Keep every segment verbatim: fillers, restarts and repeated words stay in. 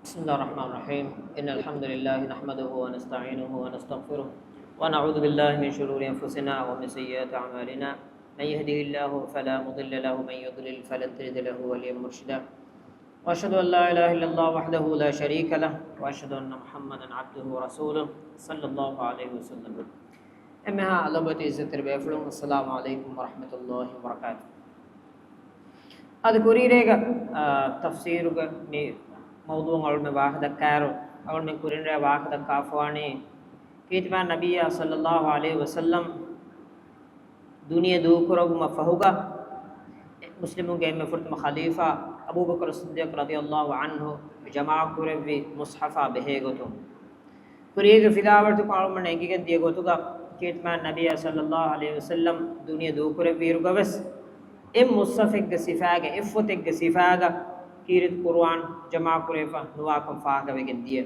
بسم الله الرحمن الرحيم. إن الحمد لله نحمده ونستعينه ونستغفره، ونعوذ بالله من شرور أنفسنا ومن سيئات أعمالنا. من يهده الله فلا مضل له، ومن يضلل فلن تجد له وليا مرشدا. وأشهد أن لا إله إلا الله وحده لا شريك له، وأشهد أن محمدا عبده ورسوله، صلى الله عليه وسلم. އެންމެހާ ލޮބުވެތި އިއްޒަތްތެރި ބޭފުޅުން، އައްސަލާމު ޢަލައިކުމް ވަރަޙްމަތުﷲި ވަބަރަކާތުހު. އަދި ކުރީރޭގަ، އާ، ތަފްސީރުގަ މި މައުޟޫޢު އަޅުމެން ވާހަކަދައްކާއިރު، އަޅުމެން ކުރިން ރޭ ވާހަކަދައްކާފަވާނީ، ކީރިތިމާ ނަބިއްޔާ ޞައްލައްލާހު ޢަލައިހި ވަސައްލަމް ދުނިޔެ ދޫކުރެއްވުމަށް ފަހުގަ، މުސްލިމުންގެ އެންމެ ފުރަތަމަ ޚަލީފާ އަބޫބަކުރު ޞިއްދީޤު ރަޟިޔައްލާހު ޢަންހު ޖަމާކުރެއްވި މުޞްޙަފާ ބެހޭގޮތުން، ކުރީގެ ފިލާވަޅުތަކުން އަޅުގަނޑުމެންނަށް އެނގިގެން ދިޔަ ގޮތުގަ، ކީރިތިމާ ނަބިއްޔާ ޞައްލައްލާހު ޢަލައިހި ވަސައްލަމް ދުނިޔެ ދޫކުރެއްވިއިރުގަވެސް، އެއް މުޞްޙަފެއްގެ ސިފައިގަ، އެއް ފޮތެއްގެ ސިފައިގަ ކީރިތި ޤުރުއާން ޖަމާކުރެވިފަ ނުވާކަން ފާހަގަވެގެން ދިޔަ.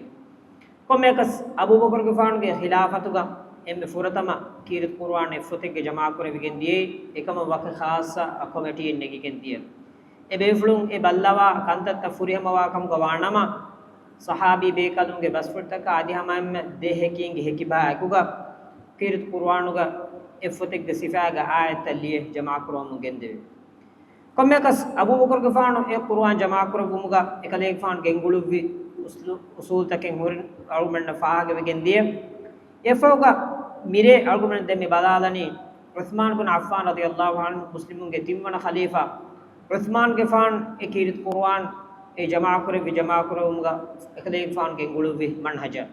ކޮންމެއަކަސް، އަބޫބަކުރުގެފާނުގެ ޚިލާފަތުގަ އެންމެ ފުރަތަމަ ކީރިތި ޤުރުއާން އެއް ފޮތެއްގެ ޖަމާކުރެވިގެން ދިޔައީ، އެކަމަށް ވަކި ޚާއްޞަ ކޮމިޓީއެއް ނެގިގެން ދިޔަ. އެ ބޭފުޅުން އެ ބައްލަވާ ކަންތައްތައް ފުރިހަމަވާ ކަމުގަ ވާނަމަ، ޞަޙާބީ ބޭކަލުންގެ ބަސްފުޅުތަކާ އަދި ހަމައެންމެ ދެ ހެކީންގެ ހެކިބަހާ އެކުގަ، ކީރިތި ޤުރުއާނުގަ އެއް ފޮތެއްގެ ސިފައިގަ އާޔަތްތައް ލިޔެ ޖަމާކުރަވަމުން ގެންދެވި. ކޮންމެއަކަސް، އަބޫބަކުރުގެފާނު އެ ޤުރުއާން ޖަމާކުރެއްވުމުގަ އެކަލޭގެފާނު ގެންގުޅުއްވި އުސްލު-، އުސޫލުތަކެއް ހުރި އަޅުގަނޑަށް ފާހަގަވެގެން ދިޔަ. އެފަހުގަ މިރޭ އަޅުގަނޑު ދެން މި ބަލާލަނީ، ޢުޘްމާން ބުން ޢައްފާން ރަޟިޔައްލާހު ޢަންހު މުސްލިމުންގެ ތިންވަނަ ޚަލީފާ ޢުޘްމާންގެފާނު އެ ކީރިތި ޤުރުއާން އެ ޖަމާކުރެއްވި، ޖަމާކުރެއްވުމުގަ އެކަލޭގެފާނު ގެންގުޅުއްވި މަންހަޖަށް.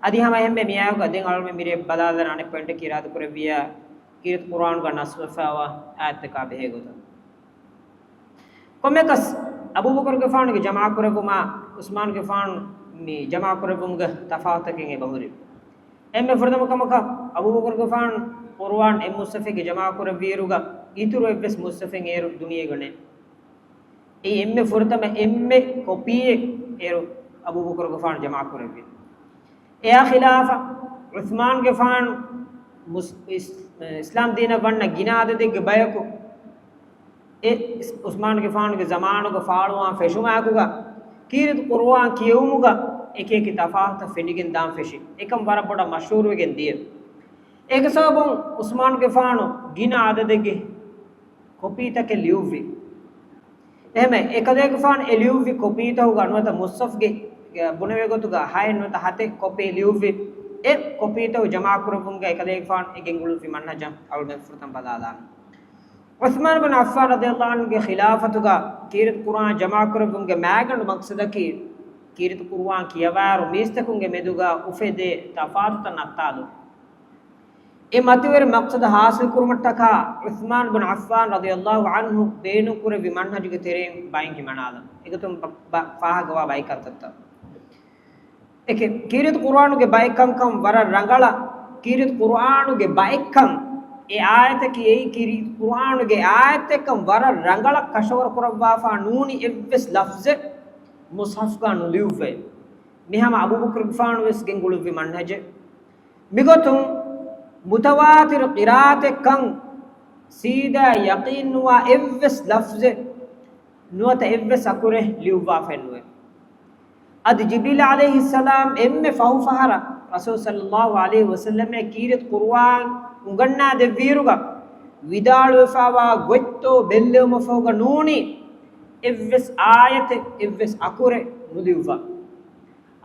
އަދި ހަމަ އެހެންމެ މިއާއެކުގަ ދެން އަޅުގަނޑު މިރޭ ބަލާލަން އަނެއް ޕޮއިންޓަކީ އިރާދަކުރެއްވިއްޔާ، ކީރިތި ޤުރުއާނުގަ ނަޞްބުވެފައިވާ އާޔަތްތަކާ ބެހޭގޮތުން. ކޮންމެއަކަސް، އަބޫބަކުރުގެފާނުގެ ޖަމާކުރެއްވުމާ ޢުޘްމާންގެފާނު މި ޖަމާކުރެއްވުމުގެ ތަފާތުތަކެއް އެބަހުރި. އެންމެ ފުރަތަމަ ކަމަކަށް، އަބޫބަކުރުގެފާނު ޤުރުއާން އެއް މުޞްޙަފެއްގެ ޖަމާކުރެއްވިއިރުގަ، އިތުރު އެއްވެސް މުޞްޙަފެއް އޭރު ދުނިޔޭގަ ނެތް. އެ އެންމެ ފުރަތަމަ އެންމެ ކޮޕީއެއް އޭރު އަބޫބަކުރުގެފާނު ޖަމާކުރެއްވި. އެއާ ޚިލާފަށް، ޢުޘްމާންގެފާނު މުސް-، އިސް-، އިސްލާމް ދީނަށް ވަންނަ ގިނަ އަދަދެއްގެ ބަޔަކު އެ އިސް-، ޢުޘްމާންގެފާނުގެ ޒަމާނުގަ ފާޅުވާން ފެށުމާއެކުގަ، ކީރިތި ޤުރުއާން ކިޔެވުމުގަ އެކިއެކި ތަފާތުތައް ފެނިގެން ދާން ފެށި. އެކަން ވަރަށް ބޮޑަށް މަޝްހޫރުވެގެން ދިޔަ. އޭގެ ސަބަބުން ޢުޘްމާންގެފާނު ގިނަ އަދަދެއްގެ ކޮޕީތަކެއް ލިޔުއްވި. އެހެންވެ، އެކަލޭގެފާނު އެ ލިޔުއްވި ކޮޕީތަކުގަ ނުވަތަ މުޞްޙަފްގެ ބުނެވޭ ގޮތުގަ ހައެއް ނުވަތަ ހަތެއް ކޮޕީ ލިޔުއްވި. އެ ކޮޕީތައް ޖަމާކުރެއްވުމުގަ އެކަލޭގެފާނު އެ ގެންގުޅުއްވި މަންހަޖަށް އަޅުގަނޑު ފުރަތަމަ ބަލާލާނަން. ޢުޘްމާން ބިން ޢައްފާން ރަޟިޔައްލާހު ޢަންހުގެ ޚިލާފަތުގަ ކީރިތި ޤުރުއާން ޖަމާކުރެއްވުމުގެ މައިގަނޑު މަޤްޞަދަކީ، ކީރިތި ޤުރުއާން ކިޔަވާއިރު މީސްތަކުންގެ މެދުގަ އުފެދޭ ތަފާތުތައް ނައްތާލުން. އެ މަތިވެރި މަޤްޞަދު ޙާޞިލް ކުރުމަށްޓަކާ ޢުޘްމާން ބިން ޢައްފާން ރަޟިޔައްލާހު ޢަންހު ބޭނުންކުރެއްވި މަންހަޖުގެ ތެރެއިން ބައެއް ހިމަނާލަން. އެގޮތުން ބަ-، ބަ-، ފާހަގަވާ ބައެއް ކަންތައްތައް. އެކެއް، ކީރިތި ޤުރުއާނުގެ ބައެއް ކަންކަން ވަރަށް ރަނގަޅަށް، ކީރިތި ޤުރުއާނުގެ ބައެއްކަން، އެ އާޔަތަކީ އެއީ ކީރިތި ޤުރުއާނުގެ އާޔަތެއްކަން ވަރަށް ރަނގަޅަށް ކަށަވަރު ކުރައްވާފާ ނޫނީ އެއްވެސް ލަފްޒެއް މުޞްޙަފްގަ ނުލިޔުއްވައި. މި ހަމަ އަބޫބަކުރުގެފާނު ވެސް ގެންގުޅުއްވި މަންހަޖެއް. މިގޮތުން މުތަވާތިރު ޤިރާއަތެއްކަން ސީދާ ޔަޤީންނުވާ އެއްވެސް ލަފްޒެއް ނުވަތަ އެއްވެސް އަކުރެއް ލިޔުއްވާފައެއްނުވޭ. އަދި ޖިބްރީލް ޢަލައިހިއްސަލާމް އެންމެ ފަހު ފަހަރަށް ރަސޫލު ޞައްލައްލާހު ޢަލައިހި ވަސައްލަމަށް ކީރިތި ޤުރުއާން އުނގަންނާ ދެއްވިއިރުގަ ވިދާޅުވެފައިވާ ގޮތްތޯ ބެއްލެވުމަށްފަހުގަ ނޫނީ އެއްވެސް އާޔަތެއް އެއްވެސް އަކުރެއް ނުލިޔުއްވާ.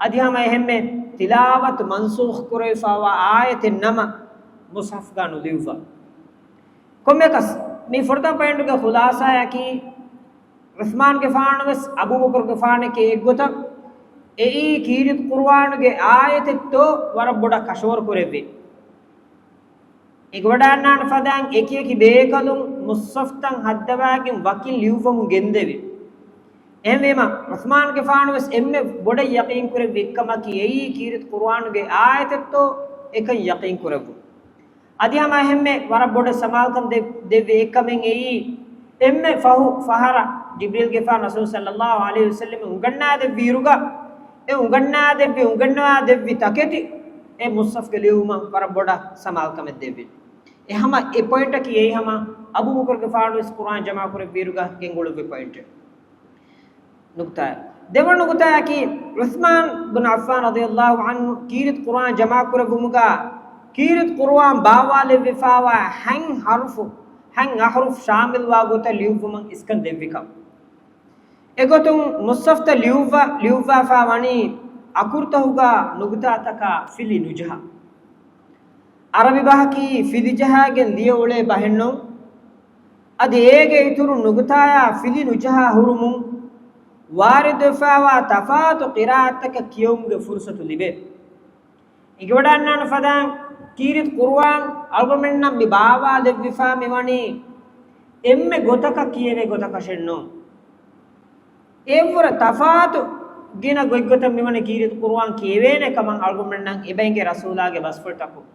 އަދި ހަމަ އެހެންމެ ތިލާވަތު މަންސޫޚް ކުރެވިފައިވާ އާޔަތެއް ނަމަ މުޞްޙަފްގަ ނުލިޔުއްވާ. ކޮންމެއަކަސް، މި ފުރަތަމަ ޕޮއިންޓުގެ ޚުލާޞާއަކީ، ޢުޘްމާންގެފާނު ވެސް އަބޫބަކުރުގެފާނެކޭ އެއްގޮތަށް އެއީ ކީރިތި ޤުރުއާނުގެ އާޔަތެއްތޯ ވަރަށް ބޮޑަށް ކަށަވަރު ކުރެއްވި. އެގޮވަޑާންނާނެ ފަދައިން އެކިއެކި ބޭކަލުން މުޞްޙަފްތައް ހައްދަވާގެން ވަކިން ލިޔުއްވަމުން ގެންދެވި. އެހެންވީމަ، ޢުޘްމާންގެފާނު ވެސް އެންމެ ބޮޑަށް ޔަޤީންކުރެއްވި އެއްކަމަކީ އެއީ ކީރިތި ޤުރުއާނުގެ އާޔަތެއްތޯ އެކަން ޔަޤީންކުރެއްވުން. އަދި ހަމަ އެހެންމެ ވަރަށް ބޮޑަށް ސަމާލުކަން ދެ-، ދެއްވި އެއްކަމެއް އެއީ، އެންމެ ފަހު ފަހަރަށް ޖިބްރީލްގެފާނު ރަސޫލު ޞައްލައްލާހު ޢަލައިހި ވަސައްލަމަށް އުނގަންނާދެއްވިއިރުގަ، އެ އުނގަންނާދެއްވި، އުނގަންނަވާދެއްވި ތަކެތި އެ މުޞްޙަފްގެ ލިޔުމަށް ވަރަށް ބޮޑަށް ސަމާލުކަމެއް ދެއްވި. އެ ހަމަ އެ ޕޮއިންޓަކީ އެއީ ހަމަ އަބޫބަކުރުގެފާނު ވެސް ޤުރުއާން ޖަމާކުރެއްވިއިރުގަ ގެންގުޅުއްވި ޕޮއިންޓެއް. ނުކުތާ. ދެވަނަ ނުކުތާއަކީ، ޢުސްމާން ބުން ޢައްފާން ރަޟިޔަﷲ ޢަންހު ކީރިތި ޤުރުއާން ޖަމާކުރެއްވުމުގަ، ކީރިތި ޤުރުއާން ބާވާލެއްވިފާވާ ހަތް ޙަރުފު، ހަތް އަޙްރުފް ޝާމިލްވާ ގޮތަށް ލިޔުއްވުމަށް އިސްކަން ދެއްވިކަން. އެގޮތުން މުޞްޙަފްތައް ލިޔުއްވާ، ލިޔުއްވާފާ ވަނީ އަކުރުތަކުގަ ނުކުތާތަކާ ފިލި ނުޖަހާ. ޢަރަބި ބަހަކީ ފިލި ޖަހާގެން ލިޔެ އުޅޭ ބަހެއްނޫން. އަދި އޭގެ އިތުރުން ނުކުތާޔާ ފިލި ނުޖަހާ ހުރުމުން ވާރިދުވެފާވާ ތަފާތު ޤިރާއަތްތަކަށް ކިޔެވުމުގެ ފުރުޞަތު ލިބޭ. އެނގިވަޑައިގަންނާނެ ފަދައިން، ކީރިތި ޤުރުއާން އަޅުގަނޑުމެންނަށް މި ބާވާލެއްވިފާ މިވަނީ އެންމެ ގޮތަކަށް ކިޔެވޭ ގޮތަކަށެއްނޫން. އެއަށްވުރެ ތަފާތު ގިނަ ގޮތްގޮތަށް މިވަނީ ކީރިތި ޤުރުއާން ކިޔެވޭނެ ކަމަށް އަޅުގަނޑުމެންނަށް އެބައިނގޭ ރަސޫލާގެ ބަސްފުޅުތަކުން.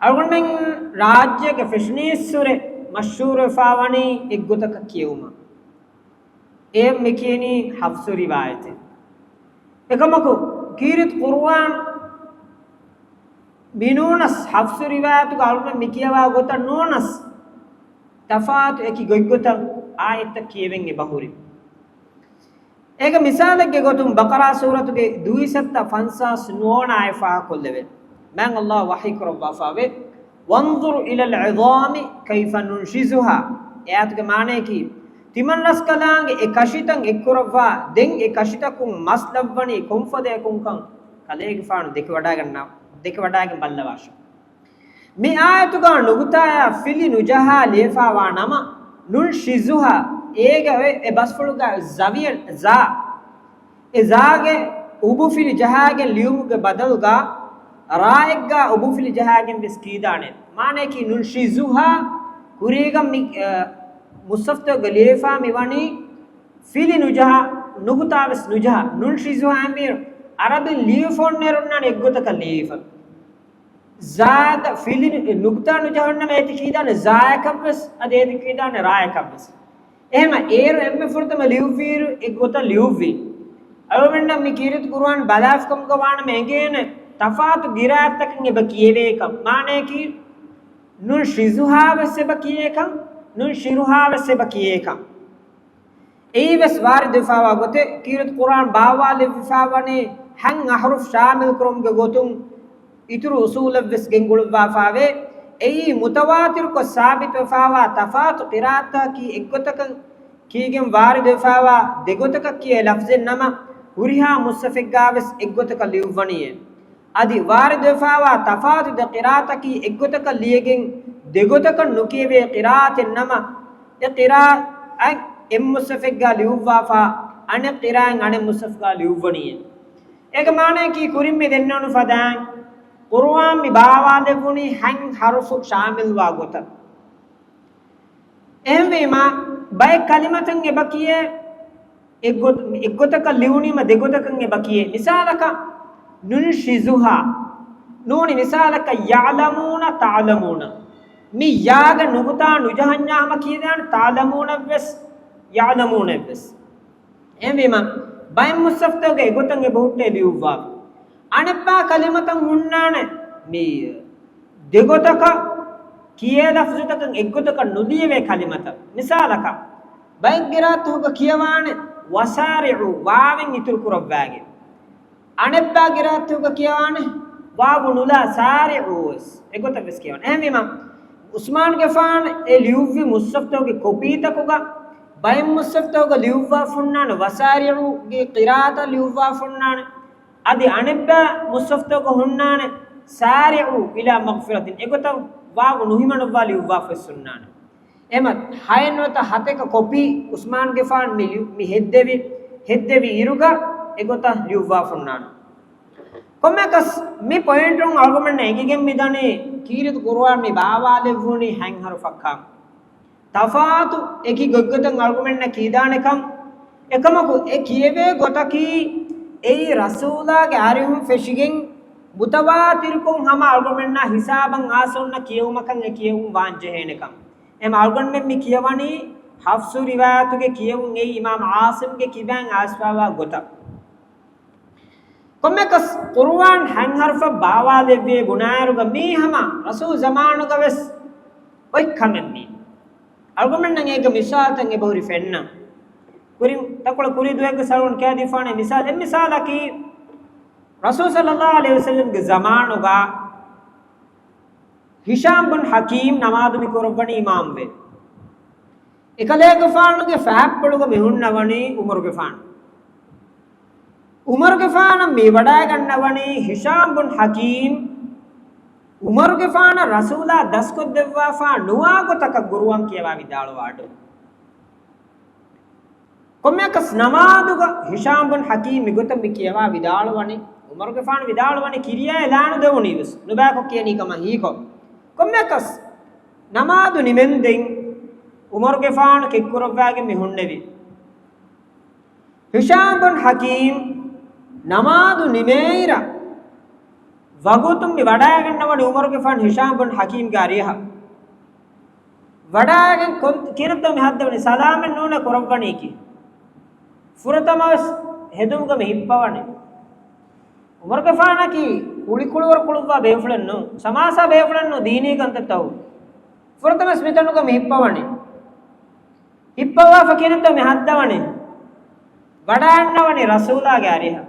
އަޅުގަނޑުމެން ރާއްޖޭގެ ފެށުނީއްސުރެ މަޝްހޫރުވެފާވަނީ އެއްގޮތަކަށް ކިޔެވުމަށް. އެ މިކިޔަނީ ޙަފްޞު ރިވާޔަތެއް. އެކަމަކު، ކީރިތި ޤުރުއާން މިނޫނަސް، ޙަފްޞު ރިވާޔަތުގަ އަޅުގަނޑު މިކިޔަވާ ގޮތަށް ނޫނަސް، ތަފާތު އެކި ގޮތްގޮތަށް އާޔަތްތައް ކިޔެވެން އެބަހުރި. އޭގެ މިސާލެއްގެ ގޮތުން، ބަޤަރާ ސޫރަތުގެ ދުވިސައްތަ ފަންސާސް ނުވަވަނަ އާޔަތް ފާހަގަކޮށްލެވޭ. މާތް ﷲ ވަޙީކުރައްވާފާވޭ، وَانْظُرْ إِلَى الْعِظَامِ كَيْفَ نُنْشِزُهَا. އެ އާޔަތުގެ މާނަޔަކީ، ތިމަންރަސްކަލާނގެ އެ ކަށިތައް އެއްކުރައްވާ، ދެން އެ ކަށިތަކުން މަސް ލައްވަނީ ކޮންފަދައަކުންކަން ކަލޭގެފާނު ދެކެވަޑައިގަންނަ، ދެކެވަޑައިގެން ބައްލަވާށެވެ. މި އާޔަތުގަ ނުކުތާޔާ ފިލި ނުޖަހާ ލިޔެފާވާ ނަމަ، ނުންޝިޒުހާ، އޭގެ އޮތް އެ ބަސްފުޅުގަ ޒަވިޔަން، ޒާ، އެ ޒާގެ އުބުފިލި ޖަހާގެން ލިޔުމުގެ ބަދަލުގަ ރާއެއްގަ އުބުފިލި ޖަހާގެން ވެސް ކީދާނެ. މާނަޔަކީ ނުންޝިޒުހާ، ކުރީގަ މި، އަ، މުޞްޙަފްތަކުގަ ލިޔެފާ މިވަނީ ފިލި ނުޖަހާ، ނުކުތާ ވެސް ނުޖަހާ. ނުންޝިޒުހާ އެންމެ ޢަރަބިން ލިޔެފަ އޮންނައިރު އޮންނާނެ އެއްގޮތަކަށް ލިޔެފަ. ޒާގަ ފިލި ނުކުތާ ނުޖަހަންނަމަ އޭތި ކީދާނެ ޒާޔަކަށްވެސް، އަދި އޭތި ކީދާނެ ރާޔަކަށްވެސް. އެހެމަ އޭރު އެންމެ ފުރަތަމަ ލިޔުއްވިއިރު އެ ގޮތަށް ލިޔުއްވި. އަޅުގަނޑަށް މި ކީރިތި ޤުރުއާން ބަލާފިކަމުގަ ވާނަމަ އެނގޭނެ ތަފާތު ޤިރާއަތްތަކެއް އެބަ ކިޔެވޭކަން. މާނަޔަކީ، ނުންޝިޒުހާ ވެސް އެބަ ކިޔޭކަން، ނުންޝިރުހާ ވެސް އެބަ ކިޔޭކަން. އެއީ ވެސް ވާރިދުވެފާވާ ގޮތެއް، ކީރިތި ޤުރުއާން ބާވާލެއްވިފާވަނީ ހަތް އަޙްރުފް ޝާމިލް ކުރުމުގެ ގޮތުން އިތުރު އުޞޫލެއްވެސް ގެންގުޅުއްވާފާވޭ. އެއީ މުތަވާތިރުކޮށް ސާބިތުވެފާވާ ތަފާތު ޤިރާއަތްތަކަކީ އެއްގޮތަކަށް ކީގެން ވާރިދުވެފާވާ ދެގޮތަކަށް ކިޔޭ ލަފްޒެއް ނަމަ، ހުރިހާ މުޞްޙަފެއްގަ ވެސް އެއްގޮތަކަށް ލިޔުއްވަނީއޭ. އަދި ވާރިދުވެފާވާ ތަފާތު ދެ ޤިރާއަތަކީ އެއްގޮތަކަށް ލިޔެގެން ދެގޮތަކަށް ނުކިޔެވޭ ޤިރާއަތެއް ނަމަ، އެ ޤިރާއަތް އެއް މުޞްޙަފެއްގަ ލިޔުއްވާފާ، އަނެއް ޤިރާއަތް އަނެއް މުޞްޙަފްގަ ލިޔުއްވަނީއޭ. އޭގެ މާނަޔަކީ ކުރިން މި ދެންނެވުނު ފަދައިން، ޤުރުއާން މި ބާވާލެއްވުނީ ހަތް ޙަރުފު ޝާމިލްވާ ގޮތަށް. އެހެންވީމަ، ބައެއް ކަލިމަތައް އެބަ ކިޔޭ، އެއްގޮ-، އެއްގޮތަކަށް ލިޔުނީމަ ދެގޮތަކަށް އެބަ ކިޔޭ. މިސާލަކަށް، ނުންޝިޒުހާ. ނޫނީ މިސާލަކަށް، ޔަޢްލަމޫނަ، ތަޢްލަމޫނަ. މި ޔާގެ ނުކުތާ ނުޖަހަންޏާ ހަމަ ކިޔަން ތަޢްލަމޫނަ ވެސް، ޔަޢްލަމޫނަ ވެސް. އެހެންވީމަ، ބައެއް މުޞްޙަފްތަކުގަ އެގޮތަށް އެބަހުއްޓޭ ލިޔުއްވާފަ. އަނެއްބައި ކަލިމަތައް ހުންނާނެ މި ދެގޮތަކަށް ކިޔޭ ލަފްޒުތަކަށް އެއްގޮތަކަށް ނުލިޔެވޭ ކަލިމަތައް. މިސާލަކަށް، ބައެއް ޤިރާއަތްތަކުގަ ކިޔަވާނެ ވަސާރިޢޫ، ވާވެން އިތުރު ކުރައްވާގެން. އަނެއްބައި ޤިރާއަތްތަކުގަ ކިޔަވާނެ ވާވު ނުލާ ސާރިޢޫ ވެސް. އެގޮތަށް ވެސް ކިޔަވާނެ. އެހެންވީމަ، ޢުސްމާންގެފާނު އެ ލިޔުއްވި މުޞްޙަފްތަކުގެ ކޮޕީތަކުގަ ބައެއް މުޞްޙަފްތަކުގަ ލިޔުއްވާފަ ހުންނާނެ، ވަސާރިޢޫގެ ޤިރާއަތަށް ލިޔުއްވާފަ ހުންނާނެ. އަދި އަނެއްބައި މުޞްޙަފްތަކުގަ ހުންނާނެ، ސާރިޢޫ އިލާ މަޣްފިރަތިން. އެގޮތަށް ވާވު ނުހިމަނުއްވާ ލިޔުއްވާފަ ހުންނާނެ. އެހެމަ ހައެއް ނުވަތަ ހަތެއް ކޮޕީ ޢުސްމާންގެފާނު މި ލިޔު-، މި ހެއްދެވި، ހެއްދެވި އިރުގަ އެގޮތަށް ލިޔުއްވާފަ ހުންނާނެ. ކޮންމެއަކަސް މި ޕޮއިންޓުން އަޅުގަނޑަށް އެނގިގެން މިދަނީ ކީރިތި ޤުރުއާން މި ބާވާލެއްވުނީ ހަތް ޙަރުފަށްކަން. ތަފާތު އެކި ގޮތްގޮތަށް އަޅުގަނޑަށް ކީދާނެކަން. އެކަމަކު އެ ކިޔެވޭ ގޮތަކީ އެއީ ރަސޫލާގެ އަރިހުން ފެށިގެން މުތަވާތިރުކޮށް ހަމަ އަޅުގަނޑަށް ހިސާބަށް އާސަ އޮންނަ ކިޔެވުމަކަށް އެ ކިޔެވުން ވާން ޖެހޭނެކަން. އެހެމަ އަޅުގަނޑުމެން މި ކިޔަވަނީ ޙަފްޞު ރިވާޔަތުގެ ކިޔެވުން އެއީ އިމާމް ޢާޞިމްގެ ކިބައިން އައިސްފާވާ ގޮތަށް. ކޮންމެއަކަސް ޤުރުއާން ހަތް ޙަރުފަށް ބާވާލެއްވި ބުނާއިރުގަ މީ ހަމަ ރަސޫލް ޒަމާނުގަ ވެސް އޮތް ކަމެއް މީ. އަޅުގަނޑުމެންނަށް އޭގެ މިސާލުތައް އެބަހުރި ފެންނަން. ކުރިން ތަކޮޅަ ކުރީ ދުވަހެއްގެ ސަރުން ކައިދިފާނެ މިސާލެއް، މިސާލަކީ، ރަސޫލު ޞައްލައްލާހު ޢަލައިހި ވަސައްލަމްގެ ޒަމާނުގަ ހިޝާމް ބުން ޙަކީމް ނަމާދު މި ކުރައްވަނީ އިމާމްވެ. އެކަލޭގެފާނުގެ ފާތްޕުޅުގަ މި ހުންނަވަނީ ޢުމަރުގެފާނު. ޢުމަރުގެފާނަށް މި ވަޑައިގަންނަވަނީ ހިޝާމް ބުން ޙަކީމް، ޢުމަރުގެފާނަށް ރަސޫލާ ދަސްކޮށްދެއްވާފާ ނުވާ ގޮތަކަށް ޤުރުއާން ކިޔަވާ ވިދާޅުވާ އަޑު. ކޮންމެއަކަސް ނަމާދުގަ ހިޝާމް ބުން ޙަކީމް މިގޮތަށް މި ކިޔަވާ ވިދާޅުވަނީ، ޢުމަރުގެފާނު ވިދާޅުވަނީ ކިރިޔާ އެލާނު ދެވުނީވެސް، ނުބައިކޮށް ކިޔަނީ ކަމަށް ހީކޮށް. ކޮންމެއަކަސް ނަމާދު ނިމެންދެން ޢުމަރުގެފާނު ކެތްކުރައްވާގެން މި ހުންނެވި. ހިޝާމް ބުން ޙަކީމް ނަމާދު ނިމޭއިރަށް ވަގުތުން މި ވަޑައިގަންނަވަނީ ޢުމަރުގެފާނު ހިޝާމް ބުން ޙަކީމްގެ އަރިހަށް. ވަޑައިގެން ކޮން-، ކިހިނެއްތޯ މި ހައްދަވަނީ؟ ސަލާމެއް ނޫނޭ ކުރައްވަނީކީ. ފުރަތަމަވެސް ހެދުމުގަ މި ހިއްޕަވަނީ. ޢުމަރުގެފާނަކީ ކުޅިކުޅުވަރު ކުޅުއްވާ ބޭފުޅެއް ނޫން، ސަމާސާ ބޭފުޅެއް ނޫން، ދީނީ ކަންތައްތައް. ފުރަތަމަވެސް މިތަނުގަ މި ހިއްޕަވަނީ. ހިއްޕަވާފަ ކިހިނެއްތޯ މި ހައްދަވަނީ؟ ވަޑައިގަންނަވަނީ ރަސޫލާގެ އަރިހަށް.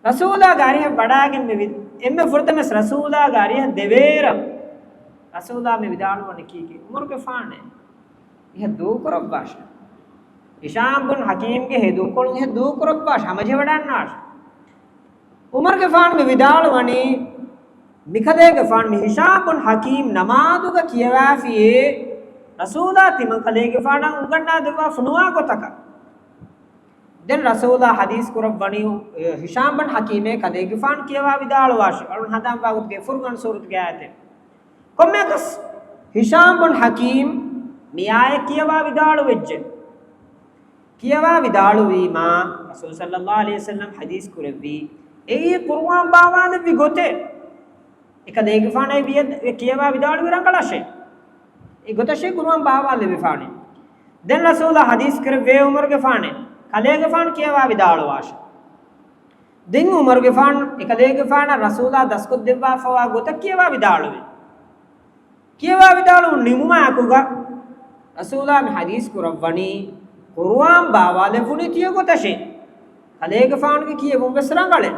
ރަސޫލާގެ އަރިހަށް ވަޑައިގެން މި ވި-، އެންމެ ފުރަތަމަސް ރަސޫލާގެ އަރިހަށް ދެވޭއިރަށް ރަސޫލާ މި ވިދާޅުވަނީ ކީކީ؟ ޢުމަރުގެފާނޭ އިހަށް ދޫކުރައްވާށޭ. ހިޝާމް ބުން ޙަކީމްގެ ހެދުކޮޅު އިހަށް ދޫކުރައްވާށޭ، ހަމަޖެހިވަޑައިގަންނާށޭ. ޢުމަރުގެފާނު މި ވިދާޅުވަނީ، މިކަލޭގެފާނު މި ހިޝާމް ބުން ޙަކީމް ނަމާދުގަ ކިޔަވާފިޔޭ، ރަސޫލާ ތިމަން ކަލޭގެފާނަށް އުނގަންނާދެއްވާފަ ނުވާ ގޮތަކަށް. ދެން ރަސޫލާ ޙަދީޘް ކުރައްވަނީ، އެ، ހިޝާމް ބުން ޙަކީމޭ ކަލޭގެފާނު ކިޔަވާ ވިދާޅުވާށޭ. އަޅުން ހަނދާންވާ ގޮތުގެ ފުރުޤާން ސޫރަތުގެ އާޔަތެއް. ކޮންމެއަކަސް ހިޝާމް ބުން ޙަކީމް މި އާޔަތް ކިޔަވާ ވިދާޅުވެއްޖެ. ކިޔަވާ ވިދާޅުވީމާ، ރަސޫލު ޞައްލައްލާހު ޢަލައިހި ވަސައްލަމް ޙަދީޘް ކުރެއްވީ، އެއީ ޤުރުއާން ބާވާލެއްވި ގޮތެއް. އެކަލޭގެފާނަށް ވިޔަ-، އެ ކިޔަވާ ވިދާޅުވި ރަނގަޅަށޭ. އެ ގޮތަށޭ ޤުރުއާން ބާވާލެވިފާނެ. ދެން ރަސޫލާ ޙަދީޘް ކުރެއްވޭ ޢުމަރުގެފާނެ، ކަލޭގެފާނު ކިޔަވާ ވިދާޅުވާށޭ. ދެން ޢުމަރުގެފާނު އެކަލޭގެފާނަށް ރަސޫލާ ދަސްކޮށްދެއްވާފަވާ ގޮތަށް ކިޔަވާ ވިދާޅުވި. ކިޔަވާ ވިދާޅުވުން ނިމުމާއެކުގަ، ރަސޫލާ މި ޙަދީޘް ކުރައްވަނީ، ޤުރުއާން ބާވާލެއްވުނީ ތިޔަ ގޮތަށޭ. ކަލޭގެފާނުގެ ކިޔެވުން ވެސް ރަނގަޅޭ.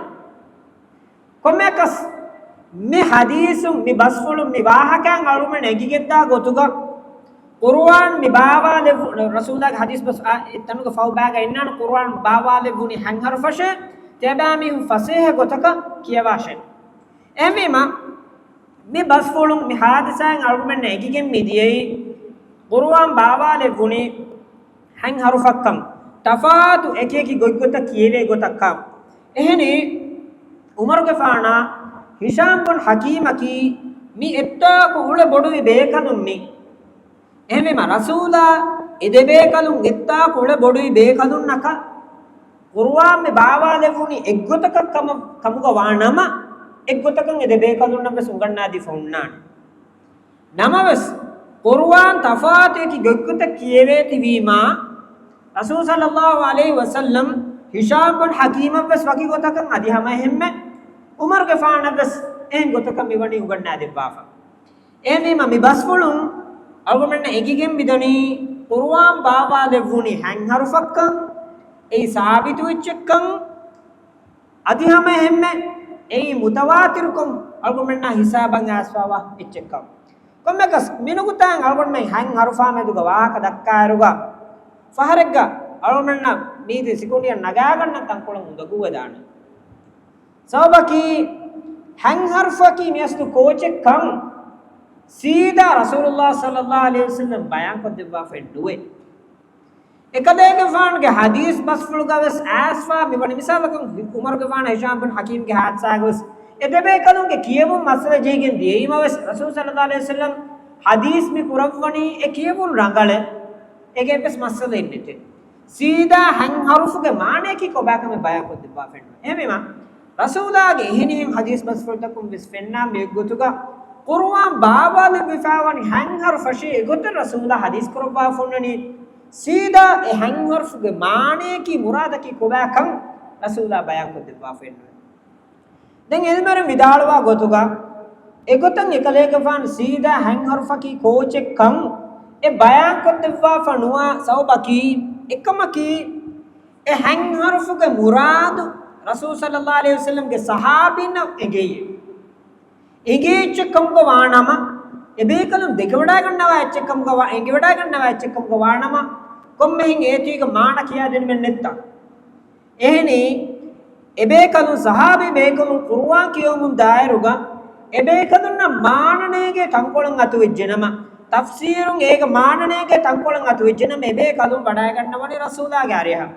ކޮންމެއަކަސް މި ޙަދީޘުން، މި ބަސްފުޅުން، މި ވާހަކައިން އަޅުމެން އެނގިގެންދާ ގޮތުގަ، ޤުރުއާން މި ބާވާލެއްވު-، ރަސޫލާގެ ޙަދީޘް ބަސް އާ، އެ ތަނުގެ ފަހު ބައިގަ އިންނާނެ، ޤުރުއާން ބާވާލެއްވުނީ ހަތް ޙަރުފަށޭ، ތިޔަބައިމީހުން ފަސޭހަ ގޮތަކަށް ކިޔަވާށޭ. އެހެންވީމަ، މި ބަސްފުޅުން މި ޙާދިސާއިން އަޅުގަނޑުމެންނަށް އެނގިގެން މިދިޔައީ، ޤުރުއާން ބާވާލެއްވުނީ ހަތް ޙަރުފަށްކަން، ތަފާތު އެކިއެކި ގޮތްގޮތަށް ކިޔެވޭ ގޮތަށްކަން. އެހެނީ، ޢުމަރުގެފާނާ ހިޝާމް ބުން ޙަކީމަކީ މި އެއްތާކު އުޅެ ބޮޑުވި ބޭކަލުން މި. އެހެންވީމަ، ރަސޫލާ އެ ދެބޭކަލުން އެއްތާކު އުޅެ ބޮޑުވި ބޭކަލުންނަކަށް ޤުރުއާން މި ބާވާލެއްވުނީ އެއްގޮތަކަށް ކަމަށް، ކަމުގަ ވާ ނަމަ، އެއްގޮތަކަށް އެ ދެބޭކަލުންނަށް ވެސް އުނގަންނާދީފަ ހުންނާނެ. ނަމަވެސް، ޤުރުއާން ތަފާތު އެކި ގޮތްގޮތަށް ކިޔެވޭތި ވީމާ، ރަސޫލު ޞައްލައްލާހު ޢަލައިހި ވަސައްލަމް ހިޝާމް ބުން ޙަކީމަށް ވެސް ވަކި ގޮތަކަށް އަދި ހަމަ އެހެންމެ ޢުމަރުގެފާނަށް ވެސް އެހެން ގޮތަކަށް މިވަނީ އުނގަންނާދެއްވާފަ. އެހެންވީމަ، މި ބަސްފުޅުން އަޅުގަނޑުމެންނަށް އެނގިގެން މިދަނީ، ޤުރުއާން ބާވާލެއްވުނީ ހަތް ޙަރުފަށްކަން، އެއީ ސާބިތު އެއްޗެއްކަން، އަދި ހަމަ އެހެންމެ އެއީ މުތަވާތިރުކޮށް އަޅުގަނޑުމެންނާ ހިސާބަށް އައިސްފަވާ އެއްޗެއްކަން. ކޮންމެއަކަސް މިނުކުތާއިން އަޅުގަނޑުމެން ހަތް ޙަރުފާ މެދުގަ ވާހަކަ ދައްކާއިރުގަ، ފަހަރެއްގަ އަޅުގަނޑުމެންނަށް މީތި ސިކުނޑިއަށް ނަގާގަންނަ ތަންކޮޅެއް އުނދަގޫވެދާނެ. ސަބަބަކީ، ހަތް ޙަރުފަކީ މިއަސްލު ކޯޗެއްކަން ސީދާ ރަސޫލުﷲ ޞައްލަﷲު ޢަލައިހި ވަސައްލަމް ބަޔާންކޮށްދެއްވާފައެއް ނުވޭ. އެކަލޭގެފާނުގެ ޙަދީޘް ބަސްފުޅުގަ ވެސް އައިސްފާ މިވަނީ މިސާލަކަށް ޢުމަރުގެފާނު ހިޝާމް ބިން ޙަކީމްގެ ޙާދިސާގަ ވެސް އެ ދެބޭކަލުންގެ ކިޔެވުން މައްސަލަ ޖެހިގެން ދިޔައީމަ ވެސް ރަސޫލު ޞައްލަﷲު ޢަލައިހި ވަސައްލަމް ޙަދީޘް މި ކުރައްވަނީ އެ ކިޔެވުން ރަނގަޅޭ. އޭގެ ވެސް މައްސަލައެއް ނެތޭ. ސީދާ ހަތް ޙަރުފުގެ މާނަޔަކީ ކޮބާކަމެއް ބަޔާންކޮށްދެއްވާފައެއްނު. އެހެންވީމަ، ރަސޫލާގެ އެހެނިހެން ޙަދީޘް ބަސްފުޅުތަކުން ވެސް ފެންނާ މި ގޮތުގަ ޤުރުއާން ބާވާލެއްވިފާވަނީ ހަތް ޙަރުފަށޭ އެގޮތަށް ރަސޫލާ ޙަދީޘް ކުރައްވާފައެއްނު. ސީދާ އެ ހަތް ޙަރުފުގެ މާނަޔަކީ މުރާދަކީ ކޮބާކަން ރަސޫލާ ބަޔާންކޮށްދެއްވާފައެއްނު. ދެން އިލްމުވެރިން ވިދާޅުވާ ގޮތުގަ، އެގޮތަށް އެކަލޭގެފާނު ސީދާ ހަތް ޙަރުފަކީ ކޯޗެއްކަން އެ ބަޔާންކޮށްދެއްވާފަ ނުވާ ސަބަބަކީ، އެކަމަކީ، އެ ހަތް ހަރުފުގެ މުރާދު ރަސޫލު ޞައްލައްލާހު ޢަލައިހި ވަސައްލަމްގެ ޞަޙާބީންނަށް އެނގޭ. އެނގޭ އެއްޗެއް ކަމުގަ ވާނަމަ، އެބޭކަލުން ދެކެވަޑައިގަންނަވާ އެއްޗެއް ކަމުގަ ވާ، އެނގިވަޑައިގަންނަވާ އެއްޗެއް ކަމުގަ ވާނަމަ، ކޮންމެހެން އޭތީގަ މާނަ ކިޔާދިނުމެއް ނެއްތަ؟ އެހެނީ، އެބޭކަލުން ޞަޙާބީ ބޭކަލުން ޤުރުއާން ކިޔެވުމުން ދާއިރުގަ، އެބޭކަލުންނަށް މާނަނޭގެ ތަންކޮޅެއް އަތުވެއްޖެނަމަ، ތަފްސީރުން އޭގެ މާނަނޭގެ ތަންކޮޅެއް އަތުވެއްޖެނަމަ، އެބޭކަލުން ވަޑައިގަންނަވަނީ ރަސޫލާގެ އަރިހަށް.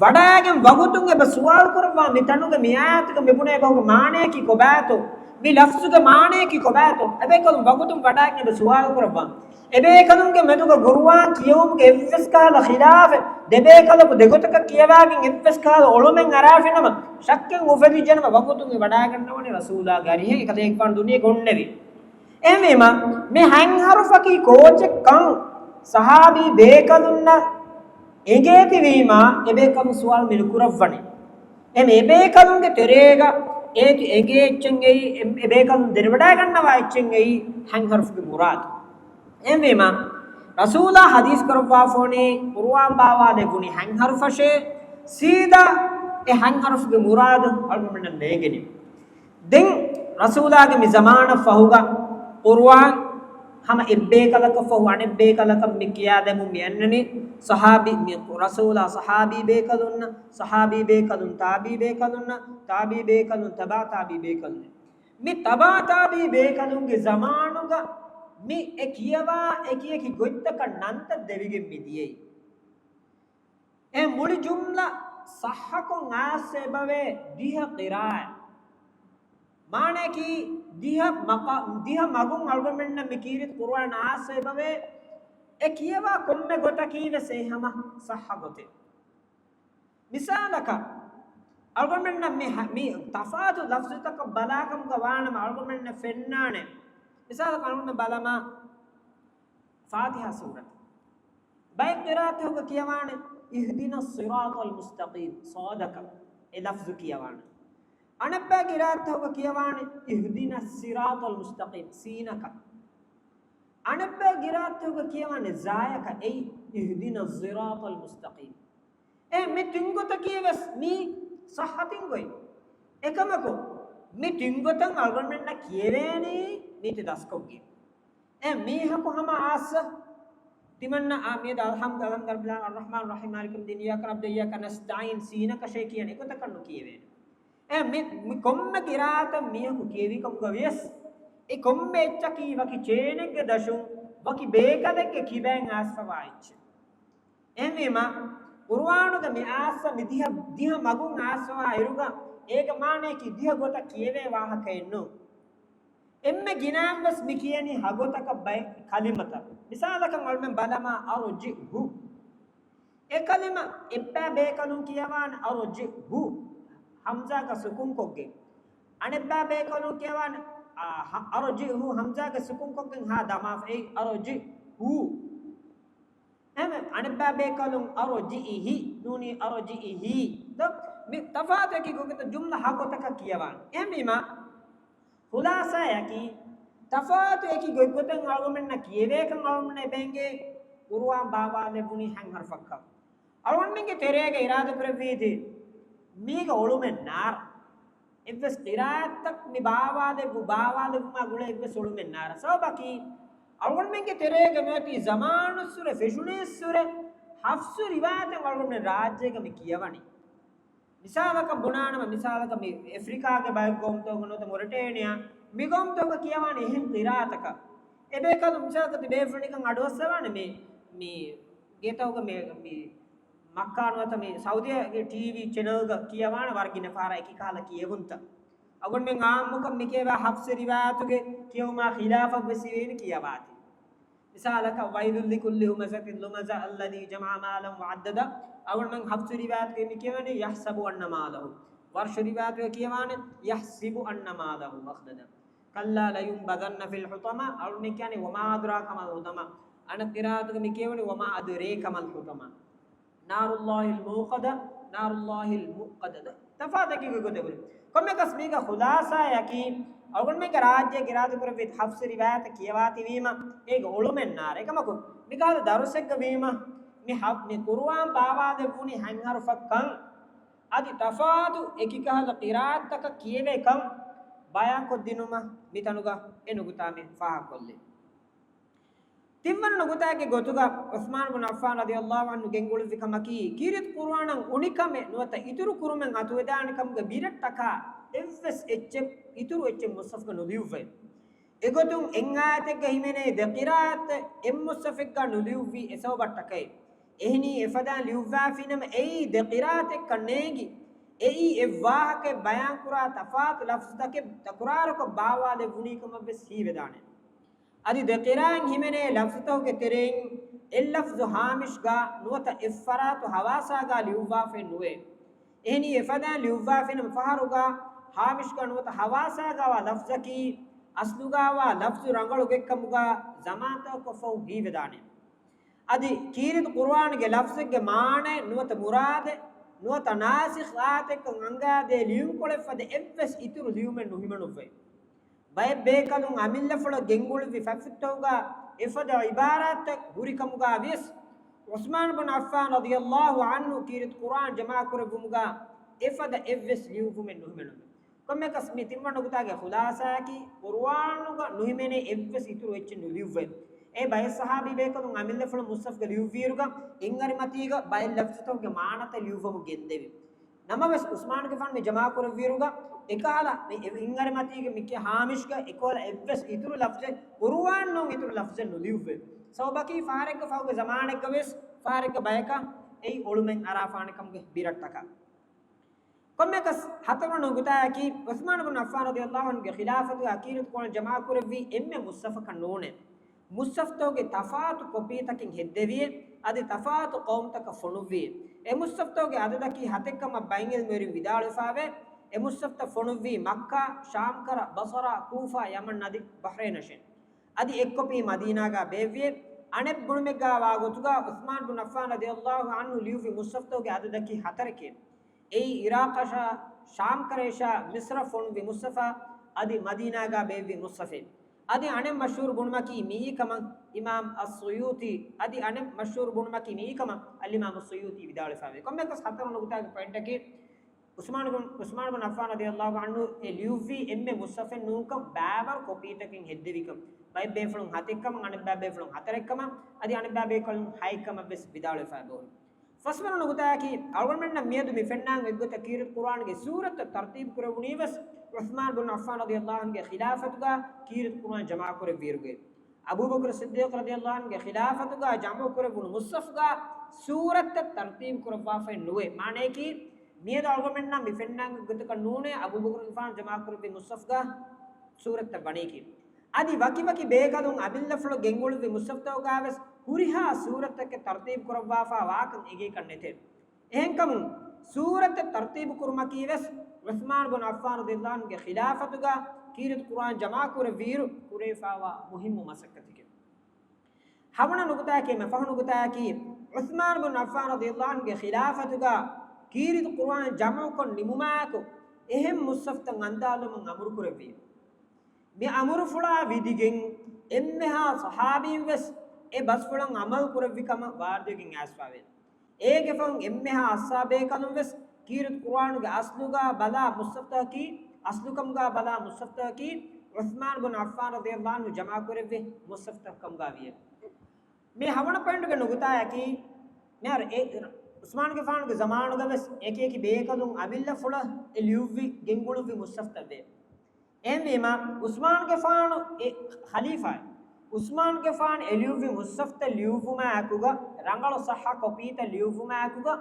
ވަޑައިގެން ވަގުތުން އެބަ ސުވާލު ކުރައްވާ މި ތަނުގެ މި އާޔަތުގަ މި ބުނޭ ބަހުގެ މާނަޔަކީ ކޮބާތޯ؟ މި ލަފްޒުގެ މާނަޔަކީ ކޮބާތޯ؟ އެބޭކަލުން ވަގުތުން ވަޑައިގެން އެބަ ސުވާލު ކުރައްވާ. އެބޭކަލުންގެ މެދުގަ ޤުރުއާން ކިޔެވުމުގެ އެއްވެސް ކަހަލަ ޚިލާފެއް، ދެބޭކަލަކު ދެގޮތަކަށް ކިޔަވާގެން އެއްވެސް ކަހަލަ އޮޅުމެއް އަރާފިނަމަ، ޝައްކެއް އުފެދިއްޖެނަމަ ވަގުތުން އެ ވަޑައިގަންނަވަނީ ރަސޫލާގެ އަރިހަށް. އެކަލޭގެފާނު ދުނިޔޭގަ އޮންނެވި. އެހެންވީމަ، މި ހަތް ހަރުފަކީ ކޯޗެއްކަން ޞަޙާބީ ބޭކަލުންނަށް އެނގޭތިވީމަ، އެބޭކަލުން ސުވާލު މިނުކުރައްވަނީ. އެމެ އެބޭކަލުންގެ ތެރޭގަ އޭތި އެނގޭ އެއްޗެއް އެއީ، އެ، އެބޭކަލުން ދެރަވަޑައިގަންނަވާ އެއްޗެއް އެއީ ހަތް ހަރުފުގެ މުރާދު. އެހެންވީމަ، ރަސޫލާ ޙަދީޘް ކުރައްވާފަވަނީ ޤުރުއާން ބާވާލެއްވުނީ ހަތް ހަރުފަށޭ، ސީދާ އެ ހަތް ހަރުފުގެ މުރާދު އަޅުގަނޑުމެންނަށް ނޭނގެނީ. ދެން ރަސޫލާގެ މި ޒަމާނަށް ފަހުގަ ޤުރުއާން ހަމަ އެއްބޭކަލަކަށް ފަހު އަނެއްބޭކަލަކަށް މި ކިޔާދެމުން މި އަންނަނީ ޞަޙާބީ، މި ރަސޫލާ ޞަޙާބީ ބޭކަލުންނަށް، ޞަޙާބީ ބޭކަލުން ތާބީ ބޭކަލުންނަށް، ތާބީ ބޭކަލުން ތަބާ ތާބީ ބޭކަލުން. މި ތަބާ ތާބީ ބޭކަލުންގެ ޒަމާނުގަ މި އެ ކިޔަވާ އެކި އެކި ގޮތްތަކަށް ނަންތައް ދެވިގެން މި ދިޔައީ. އެ މުޅި ޖުމްލަ ޞައްޙަކޮށް އާސް އެބަވޭ ދިހަ ޤިރާއަތް. މާނައަކީ ދިހަ މަގުން އަޅުގަނޑުމެންނަށް މި ކީރިތި ޤުރުއާން އާސް އެބަވޭ، އެ ކިޔަވާ ކޮންމެ ގޮތަކީ ވެސް އެ ހަމަ ޞައްޙަ ގޮތެއް. މިސާލަކަށް، އަޅުގަނޑުމެންނަށް މި ހަ-، މި ތަފާތު ލަފްޒުތަކަށް ބަލާކަމުގަ ވާނަމަ އަޅުގަނޑުމެންނަށް ފެންނާނެ. މިސާލަކަށް އަޅުގަނޑުމެން ބަލަމާ، ފާތިޙާ ސޫރަތު. ބައެއް ޤިރާއަތްތަކުގަ ކިޔަވާނެ، اهدنا الصراط المستقيم، ޞާދަކަށް އެ ލަފްޒު ކިޔަވާނެ. އަނެއްބައި ޤިރާއަތްތަކުގަ ކިޔަވާނެ، اهدنا الصراط المستقيم، ސީނަކަށް. އަނެއްބައި ޤިރާއަތްތަކުގަ ކިޔަވާނެ ޒާޔަކަށް، އެއީ اهدنا الصراط المستقيم. އެ މި ތިން ގޮތަކީ ވެސް މީ ޞައްޙަ ތިން ގޮތް. އެކަމަކު، މި ތިން ގޮތަށް އަޅުގަނޑުމެންނަށް ކިޔެވޭނީ މީތި ދަސްކޮށްގެން. އެ މީހަކު ހަމަ އާސް ތިމަންނަ އާ މިއަދު އަލްޙަމްދު، އަލްޙަމްދު، ރަޙްމާން ރަޙީމް، މާލިކި ޔައުމިއްދީން، އިއްޔާކަ ނަޢުބުދު ވައިއްޔާކަ ނަސްތަޢީން ސީނަކަށޭ ކިޔަނީ، އެގޮތަކަށް ނުކިޔެވޭނެ. އެ މި، މި ކޮންމެ ޤިރާއަތެއް މީހަކު ކިޔެވިކަމުގަ ވިޔަސް، އެ ކޮންމެ އެއްޗަކީ ވަކި ޗޭނެއްގެ ދަށުން ވަކި ބޭކަލެއްގެ ކިބައިން އާސްފަވާ އެއްޗެއް. އެހެންވީމަ، ޤުރުއާނުގެ މި އާސް މި ދިހަ، ދިހަ މަގުން އާސްފަވާ އިރުގަ، އޭގެ މާނަޔަކީ ދިހަ ގޮތަށް ކިޔެވޭ ވާހަކައެއް ނޫން. އެންމެ ގިނައިން ވެސް މި ކިޔަނީ ހަ ގޮތަކަށް ބައެއް ކަލިމަތައް. މިސާލަކަށް އަޅުމެން ބަލަމާ، އަރުޖިޢު. އެ ކަލިމަ އެއްބައި ބޭކަލުން ކިޔަވާނެ، އަރުޖިޢު. ހަމްޒާގަ ސުކުންކޮށްގެން. އަނެއްބައި ބޭކަލުން ކިޔަވާނެ، އަ، ހަ-، އަރުޖިޢު، ހަމްޒާގަ ސުކުންކޮށްގެން ހާ ދަމާފަ، އެއީ އަރުޖިޢު. އެހެންވެ، އަނެއްބައި ބޭކަލުން އަރުޖިޢިހި ނޫނީ އަރުޖިޢިހީ. ދޯ، މި ތަފާތު އެކި ގޮތަށް ޖުމްލަ ހަ ގޮތަކަށް ކިޔަވާނެ. އެހެންވީމަ، ޚުލާޞާއަކީ، ތަފާތު އެކި ގޮތްގޮތަށް އަޅުގަނޑުމެންނަށް ކިޔެވޭކަން އަޅުގަނޑުމެންނަށް އެބަ އެނގޭ ޤުރުއާން ބާވާލެއްވުނީ ހަތް ހަރުފަކަށް. އަޅުގަނޑުމެންގެ ތެރޭގަ އިރާދަކުރެއްވީތީ، މީގަ އޮޅުމެއް ނާރާ. އެއްވެސް ޤިރާއަތްތައް މި ބާވާލެއްވު، ބާވާލެއްވުމާ ގުޅޭ އެއްވެސް އޮޅުމެއް ނާރާ. ސަބަބަކީ، އަޅުގަނޑުމެންގެ ތެރޭގަ މިއޮތީ ޒަމާނުއްސުރެ، ފެށުނީއްސުރެ، ޙަފްޞު ރިވާޔަތެއް އަޅުގަނޑުމެން ރާއްޖޭގަ މި ކިޔަވަނީ. މިސާލަކަށް ބުނާނަމަ، މިސާލަކަށް މި އެފްރިކާގެ ބައެއް ގައުމުތަކުގަ ނުވަތަ މޮރިޓޭނިއާ، މި ގައުމުތަކުގަ ކިޔަވާނެ އެހެން ޤިރާއަތަކަށް. އެބޭކަލުން މިސާލަކަށް ތި ބޭފުޅުންނަކަށް އަޑުއައްސަވާނެ މި، މި ގޭތަކުގަ މި، މި މައްކާ ނުވަތަ މި ސައުދީގެ ޓީވީ ޗެނަލްގަ ކިޔަވާނެ ވަރަށް ގިނަ ފަހަރަށް އެކި ކަހަލަ ކިޔެވުންތައް. އަޅުގަނޑުމެން ޢާއްމުކޮށް މި ކިޔަވާ ޙަފްޞު ރިވާޔަތުގެ ކިޔެވުމާ ޚިލާފަށް ވެސް ވޭނެ ކިޔަވާތީ. މިސާލަކަށް، وَيْلٌ لِكُلِّ هُمَزَةٍ لُمَزَةٍ الَّذِي جَمَعَ مَالًا وَعَدَّدَهُ. އަޅުގަނޑުމެން ޙަފްޞު ރިވާޔަތުގައި މި ކިޔަވަނީ يَحْسَبُ أَنَّ مَالَهُ. ވަރްޝު ރިވާޔަތުގައި ކިޔަވާނެ يَحْسِبُ أَنَّ مَالَهُ أَخْلَدَهُ. كَلَّا لَيُنبَذَنَّ فِي الْحُطَمَةِ. އަޅުގަނޑުމެން ކިޔަނީ وَمَا أَدْرَاكَ مَا الْحُطَمَةُ. އަނެއް ޤިރާއަތުގައި މި ކިޔަވަނީ وَمَا أَدْرَاكَ مَا الْحُطَمَةُ. نَارُ اللَّهِ الْمُوقَدَةُ، نَارُ اللَّهِ الْمُوقَدَةُ. ތަފާތަކީ ގޮތެއް ވުރެ. ކޮންމެއަކަސް މީގަ ޚުލާޞާއަކީ، އަޅުގަނޑުމެންގެ ރާއްޖޭގަ އިރާދަކުރެއްވި ޙަފްޞު ރިވާޔަތަށް ކިޔަވާތީވީމަ، އޭގަ އޮޅުމެއް ނާރާ. އެކަމަކު، މިކަހަލަ ދަރުސެއްގަ ވީމަ، މި ހަ-، މި ޤުރުއާން ބާވާލެއްވުނީ ހަތް ހަރުފަށްކަން، އަދި ތަފާތު އެކިކަހަލަ ޤިރާއަތްތަކަށް ކިޔެވޭކަން ބަޔާންކޮށްދިނުމަށް މިތަނުގަ އެ ނުކުތާ މި ފާހަގަކޮށްލީ. ތިންވަނަ ނުކުތާގެ ގޮތުގަ ޢުޘްމާން ބުން ޢައްފާން ރަޟިޔަﷲ ޢަންހު ގެންގުޅުއްވި ކަމަކީ، ކީރިތި ޤުރުއާނަށް އުނިކަމެއް ނުވަތަ އިތުރު ކުރުމެއް އަތުވެދާނެ ކަމުގެ ބިރަށްޓަކާ އެއްވެސް އެއްޗެއް އިތުރު އެއްޗެއް މުޞްޙަފުގަ ނުލިޔުއްވައި. އެގޮތުން އެއް އާޔަތެއްގަ ހިމެނޭ ދެ ޤިރާއަތެއް އެއް މުޞްޙަފެއްގަ ނުލިޔުއްވީ އެ ސަބަބަށްޓަކައި. އެހެނީ އެފަދައިން ލިޔުއްވާފިނަމަ އެއީ ދެ ޤިރާއަތެއްކަން ނޭނގި، އެއީ އެއް ވާހަކައެއް ބަޔާންކުރާ ތަފާތު ލަފްޒުތަކެއް ތަކުރާރުކޮށް ބާވާލެއްވުނީ ކަމަށްވެސް ހީވެދާނެ. އަދި ދެ ޤިރާއަތް ހިމެނޭ ލަފްޒުތަކުގެ ތެރެއިން އެއް ލަފްޒު ހާމިޝްގަ ނުވަތަ އެއް ފަރާތު ހަވާސާގަ ލިޔުއްވާފައެއް ނުވޭ. އެހެނީ އެފަދައިން ލިޔުއްވާފިނަމަ ފަހަރުގަ ހާމިޝްގަ ނުވަތަ ހަވާސާގަވާ ލަފްޒަކީ އަސްލުގަވާ ލަފްޒު ރަނގަޅު ގޮތްކަމުގަ ޒަމާންތަކަކަށްފަހު ހީވެދާނެ. އަދި ކީރިތި ޤުރުއާންގެ ލަފްޒެއްގެ މާނައެއް ނުވަތަ މުރާދެއް ނުވަތަ ނާސިޚް އާޔަތެއްކަން އަންގާދޭ ލިޔުންކޮޅެއް ފަދަ އެއްވެސް އިތުރު ލިޔުމެއް ނުހިމެނުއްވައި. ބައެއް ބޭކަލުން އަމިއްލަފުޅަށް ގެންގުޅުއްވި ފަތްފުއްތަކުގަ އެފަދަ ޢިބާރާތްތައް ހުރިކަމުގަ ވިޔަސް، ޢުޘްމާން ބުން ޢައްފާން ރަޟިޔަﷲ ޢަންހު ކީރިތި ޤުރުއާން ޖަމާކުރެއްވުމުގަ އެފަދަ އެއްވެސް ލިޔުއްވުމެއް ނުހިމެނުމެ. ކޮންމެއަކަސް މި ތިންވަނަ ނުކުތާގެ ޚުލާޞާއަކީ، ޤުރުއާނުގަ ނުހިމެނޭ އެއްވެސް އިތުރު އެއްޗެއް ނުލިޔުއްވައި. އެ ބައެއް ޞަޙާބީ ބޭކަލުން އަމިއްލަފުޅު މުޞްޙަފްގަ ލިޔުއްވިއިރުގަ، އެއްއަރިމަތީގަ ބައެއް ލަފްޒުތަކުގެ މާނަތައް ލިޔުއްވަމުން ގެންދެވި. ނަމަވެސް، ޢުޘްމާނުގެފާނު މި ޖަމާކުރެއްވިއިރުގަ، އެކަހަލަ މި އެއްއަރިމަތީގެ މި ކިޔާ ހާމިޝްގަ އެކަހަލަ އެއްވެސް އިތުރު ލަފްޒެއް، ޤުރުއާން ނޫން އިތުރު ލަފްޒެއް ނުލިޔުއްވައި. ސަބަބަކީ، ފަހަރެއްގަ ފަހުގެ ޒަމާނެއްގަވެސް ފަހަރެއްގަ ބަޔަކަށް އެއީ އޮޅުމެއް އަރާފާނެ ކަމުގެ ބިރަށްޓަކާ. ކޮންމެއަކަސް ހަތަރުވަނަ ނުކުތާއަކީ، ޢުޘްމާނު ބުން ޢައްފާން ރަޟިޔަﷲ ޢަންހުގެ ޚިލާފަތުގަ ކީރިތި ޤުރުއާން ޖަމާކުރެއްވީ އެންމެ މުޞްޙަފަކަށް ނޫނޭ. މުޞްޙަފްތަކުގެ ތަފާތު ކޮޕީތަކެއް ހެއްދެވިއޭ، އަދި ތަފާތު ޤައުމުތަކަށް ފޮނުއްވިއޭ. އެ މުޞްޙަފްތަކުގެ އަދަދަކީ ހަތެއްކަމަށް ބައެއް ޢިލްމުވެރިން ވިދާޅުވެފައިވޭ. އެ މުޞްޙަފްތައް ފޮނުއްވީ މައްކާ، ޝާމްކަރަ، ބަޞަރާ، ކޫފާ، ޔަމަން އަދި ބަޙްރައިނަށޭ. އަދި އެއް ކޮޕީ މަދީނާގަ ބޭއްވިއޭ. އަނެއް ބުނުމެއްގަ ވާގޮތުގަ، ޢުޘްމާން ބުން ޢައްފާން ރަޟިޔަﷲ ޢަންހު ލިޔުއްވި މުޞްޙަފްތަކުގެ އަދަދަކީ ހަތަރެކޭ. އެއީ ޢިރާޤަށާ، ޝާމްކަރައިޝާ، މިޞްރަށް ފޮނުއްވި މުޞްޙަފާ، އަދި މަދީނާގަ ބޭއްވި މުޞްޙަފޭ. އަދި އަނެއް މަޝްހޫރު ބުނުމަކީ މިއީ ކަމަށް އިމާމް އައްސުޔޫޠީ، އަދި އަނެއް މަޝްހޫރު ބުނުމަކީ މިއީ ކަމަށް އަލްއިމާމް އައްސުޔޫޠީ ވިދާޅުވެފައިވޭ. ކޮންމެއަކަސް ހަތަރު ނުކުތާގެ ޕޮއިންޓަކީ، ޢުޘްމާނު ބުން، ޢުޘްމާނު ބުން ޢައްފާން ރަޟިޔަﷲ ޢަންހު އެ ލިޔުއްވީ އެންމެ މުޞްޙަފެއް ނޫންކަން، ބައިވަރު ކޮޕީތަކެއް ހެއްދެވިކަން. ބައެއް ބޭފުޅުން ހަތެއްކަމަށް، އަނެއްބައި ބޭފުޅުން ހަތަރެއްކަމަށް، އަދި އަނެއްބައި ބޭކަލުން ހައެއްކަމަށް ވެސް ވިދާޅުވެފައި ބޯ. ފަސްވަނަ ނުކުތާއަކީ، އަޅުގަނޑުމެންނަށް މިއަދު މި ފެންނާން އޮތްގޮތަށް ކީރިތި ޤުރުއާންގެ ސޫރަތްތައް ތަރުތީބު ކުރެވުނީ ވެސް، ޢުޘްމާން ބުން ޢައްފާން ރަޟިޔަﷲ ޢަންހުގެ ޚިލާފަތުގަ ކީރިތި ޤުރުއާން ޖަމާކުރެއްވިއިރުގައި. އަބޫބަކުރު ޞިއްދީޤު ރަޟިޔަﷲ ޢަންހުގެ ޚިލާފަތުގަ ޖަމްޢު ކުރެއްވުނު މުޞްޙަފްގަ ސޫރަތްތައް ތަރުތީބު ކުރައްވާފައެއް ނުވޭ. މާނަޔަކީ، މިއަދު އަޅުގަނޑުމެންނަށް މި ފެންނާން އޮތް ގޮތަކަށް ނޫނޭ އަބޫބަކުރުގެފާނު ޖަމާކުރެއްވި މުޞްޙަފްގަ ސޫރަތްތައް ވަނީކީ. އަދި ވަކިވަކި ބޭކަލުން އަމިއްލަފުޅަށް ގެންގުޅުއްވި މުޞްޙަފްތަކުގަ ވެސް ހުރިހާ ސޫރަތްތަކެއް ތަރުތީބު ކުރައްވާފަ ވާކަން އެނގޭކަށް ނެތޭ. އެހެންކަމުން، ސޫރަތެއް ތަރުތީބު ކުރުމަކީ ވެސް ޢުޘްމާން ބުން ޢައްފާން ރަޟިޔަﷲ ޢަންހުގެ ޚިލާފަތުގަ ކީރިތި ޤުރުއާން ޖަމާކުރެއްވިއިރު ކުރެވިފައިވާ މުހިއްމު މަސައްކަތެކެވެ. ހަވަނަ ނުކުތާއަކީ، މި ފަހު ނުކުތާއަކީ، ޢުޘްމާން ބުން ޢައްފާން ރަޟިޔަﷲ ޢަންހުގެ ޚިލާފަތުގަ ކީރިތި ޤުރުއާން ޖަމްޢުކޮށް ނިމުމާއެކު، އެހެން މުޞްޙަފްތައް އަންދާލުމަށް އަމުރު ކުރެއްވި. މި އަމުރުފުޅާ ވިދިގެން، އެންމެހާ ޞަޙާބީން ވެސް އެ ބަސްފުޅަށް ޢަމަލު ކުރެއްވި ކަމަށް ވާރިދުވެގެން އައިސްފައިވޭ. އޭގެ ފަހުން އެންމެހާ އައްސާ ބޭކަލުން ވެސް ކީރިތި ޤުރުއާނުގެ އަސްލުގަ ބަލާ މުޞްޙަފްތަކަކީ، އަސްލުކަމުގަ ބަލާ މުޞްޙަފްތަކަކީ، ޢުޘްމާން ބުން ޢައްފާން ރަޟިޔަﷲ ޢަންހު ޖަމާކުރެއްވި މުޞްޙަފްތައް ކަމުގަ ވިޔޭ. މި ހަވަނަ ޕޮއިންޓުގެ ނުކުތާއަކީ، މިހާރު އެ ޢުޘްމާންގެފާނުގެ ޒަމާނުގަ ވެސް އެކި އެކި ބޭކަލުން އަމިއްލަފުޅަށް އެ ލިޔުއްވި ގެންގުޅުއްވި މުޞްޙަފްތައް ވޭ. އެހެންވީމަ، ޢުޘްމާންގެފާނު އެ ޚަލީފާއެއް. ޢުޘްމާންގެފާނު އެ ލިޔުއްވި މުޞްޙަފްތައް ލިޔުއްވުމާއެކުގަ، ރަނގަޅު ޞައްޙަ ކޮޕީތައް ލިޔުއްވުމާއެކުގަ،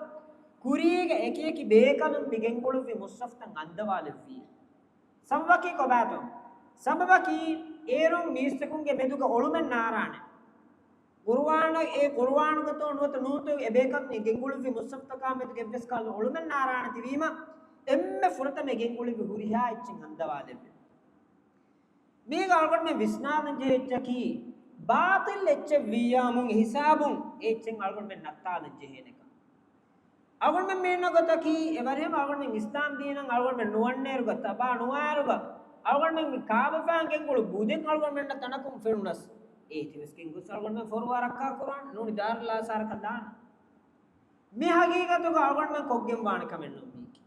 ކުރީގެ އެކި އެކި ބޭކަލުން މި ގެންގުޅުއްވި މުޞްޙަފްތައް އަންދަވާލެއްވި. ސަބަބަކީ ކޮބާތޯ؟ ސަބަބަކީ އޭރުން މީސްތަކުންގެ މެދުގަ އޮޅުމެއް ނާރާނެ. ޤުރުއާނަށް އެ ޤުރުއާނުގަތޯ ނުވަތަ ނޫންތޯ އެ ބޭކަލުން އެ ގެންގުޅުއްވި މުޞްޙަފްތަކާ މެދުގަ އެއްވެސް ކަހަލަ އޮޅުމެއް ނާރާނެތި ވީމަ، އެންމެ ފުރަތަމަ ގެންގުޅުއްވި ހުރިހާ އެއްޗެއް އަންދަވާލެއްވި. މީގަ އަޅުގަނޑުމެން ވިސްނާލަން ޖެހޭ އެއްޗަކީ، ބާޠިލް އެއްޗެއް ވިއްޔާމުން ހިސާބުން އެ އެއްޗެއް އަޅުގަނޑުމެން ނައްތާލަން ޖެހޭނެކަން. އަޅުގަނޑުމެން މި އިންނަ ގޮތަކީ، އެވަރެހެން އަޅުގަނޑުމެން އިސްލާމް ދީނަށް އަޅުގަނޑުމެން ނުއަންނައިރުގަ، ތަބާ ނުވާއިރުގަ، އަޅުގަނޑުމެން މި ކާބަފާން ގެންގުޅު ބުދެއް އަޅުގަނޑުމެންނަށް ތަނަކުން ފެނުނަސް، އޭތި ވެސް ގެންގޮސް އަޅުގަނޑުމެން ފޮރުވާ ރައްކާ ކުރާނެ، ނޫނީ ދާރުލް އާސާރަކަށް ދާނެ. މި ހަގީގަތުގަ އަޅުގަނޑުމެން ކޮށްގެންވާނެ ކަމެއް ނޫން މީކީ.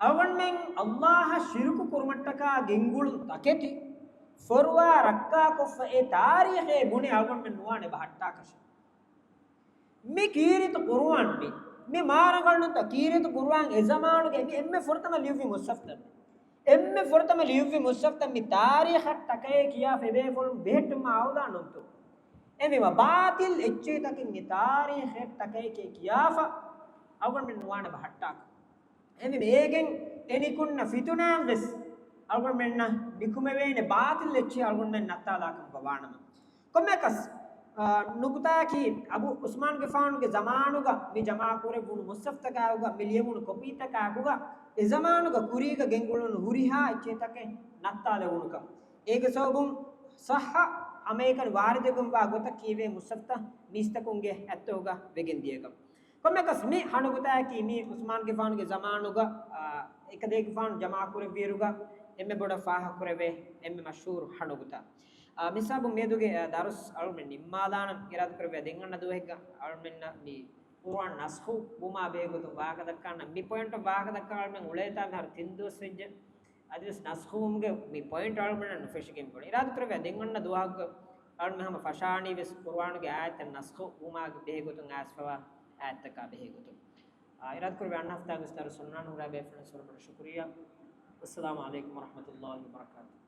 އަޅުގަނޑުމެން އައްލާހަށް ޝިރުކު ކުރުމަށްޓަކާ ގެންގުޅުން ތަކެތި ފޮރުވާ ރައްކާކޮށްފަ އެ ތާރީޚޭ ބުނެ އަޅުގަނޑުމެން ނުވާނެ ބަހައްޓާކަށެއް. މި ކީރިތި ޤުރުއާން މި، މި މާރަނގަޅުންތަ ކީރިތި ޤުރުއާން އެ ޒަމާނުގެ މި އެންމެ ފުރަތަމަ ލިޔުއްވި މުޞްޙަފްތައް. އެންމެ ފުރަތަމަ ލިޔުއްވި މުޞްޙަފްތައް މި ތާރީޚަށް ޓަކައެއް ކިޔާފަ އެބޭފުޅުން ބެހެއްޓުމާ އައުލާ ނޫންތޯ. އެހެންވީމަ ބާޠިލް އެއްޗެހިތަކެއް މި ތާރީޚަށް ޓަކައެކޭ ކިޔާފަ އަޅުގަނޑުމެން ނުވާނެ ބަހައްޓާކަށް. އެހެންވީމަ އޭގެން އެ ނިކުންނަ ފިތުނާއިން ވެސް އަޅުގަނޑުމެންނަށް ނިކުމެވޭނެ ބާޠިލް އެއްޗެހި އަޅުގަނޑުމެން ނައްތާލާކަމަށް ވާނަމަ. ކޮންމެއަކަސް، އާ، ނުކުތާއަކީ އަބޫ ޢުސްމާންގެފާނުގެ ޒަމާނުގަ މި ޖަމާކުރެއްވުނު މުޞްޙަފްތަކާއެކުގަ މި ލިޔެވުނު ކޮޕީތަކާއެކުގަ އެ ޒަމާނުގަ ކުރީގަ ގެންގުޅުނު ހުރިހާ އެއްޗެހިތަކެއް ނައްތާލެވުނުކަން. އޭގެ ސަބަބުން ޞައްޙަ ހަމައެކަނި ވާރިދުވެގެންވާ ގޮތަށް ކީވޭ މުޞްޙަފްތައް މީސްތަކުންގެ އަތްތަކުގަ ވެގެން ދިޔަކަން. ކޮންމެއަކަސް މި ހަނުގުތާއަކީ މީ ޢުސްމާންގެފާނުގެ ޒަމާނުގަ، އާ، އެކަލޭގެފާނު ޖަމާކުރެއްވިއިރުގަ އެންމެ ބޮޑަށް ފާހަގަކުރެވޭ އެންމެ މަޝްހޫރު ހަނުގުތައް. އާ، މިސާބު މިއަދުގެ، އާ، ދަރުސް އަޅުމެން ނިންމާލާނަން އިރާދަކުރެއްވިއްޔާ ދެން އަންނަ ދުވަހެއްގަ އަޅުމެންނަށް މި ޤުރުއާން ނަސްޚު ވުމާ ބެހޭގޮތުން ވާހަކަދައްކާނަން. މި ޕޮއިންޓަށް ވާހަކަދައްކާ އަޅުމެން އުޅޭތާ މިހާރު ތިން ދުވަސް ވެއްޖެ. އަދިވެސް ނަސްޚުވުމުގެ މި ޕޮއިންޓް އަޅުމެންނަށް ނުފެށިގެން ބުނި. އިރާދަކުރެއްވިއްޔާ ދެން އަންނަ ދުވަހަކު އަޅުމެން ހަމަ ފަށާނީ ވެސް ޤުރުއާނުގެ އާޔަތެއް ނަސްޚު ވުމާގެ ބެހޭގޮތުން އައިސްފަވާ އާޔަތްތަކާ ބެހޭގޮތުން. އާ، އިރާދަކުރެއްވިއްޔާ އަންނަ ހަފްތާގެ ވެސް ދަރުސް އޮންނާނެ ހުރާ ބޭފުޅުން ވަރަށް ބޮޑަށް ޝުކުރިއްޔާ. އައްސަލާމު ޢަލައިކުމް ވަރަޙްމަތުﷲ ވަބަރަކާތުހު.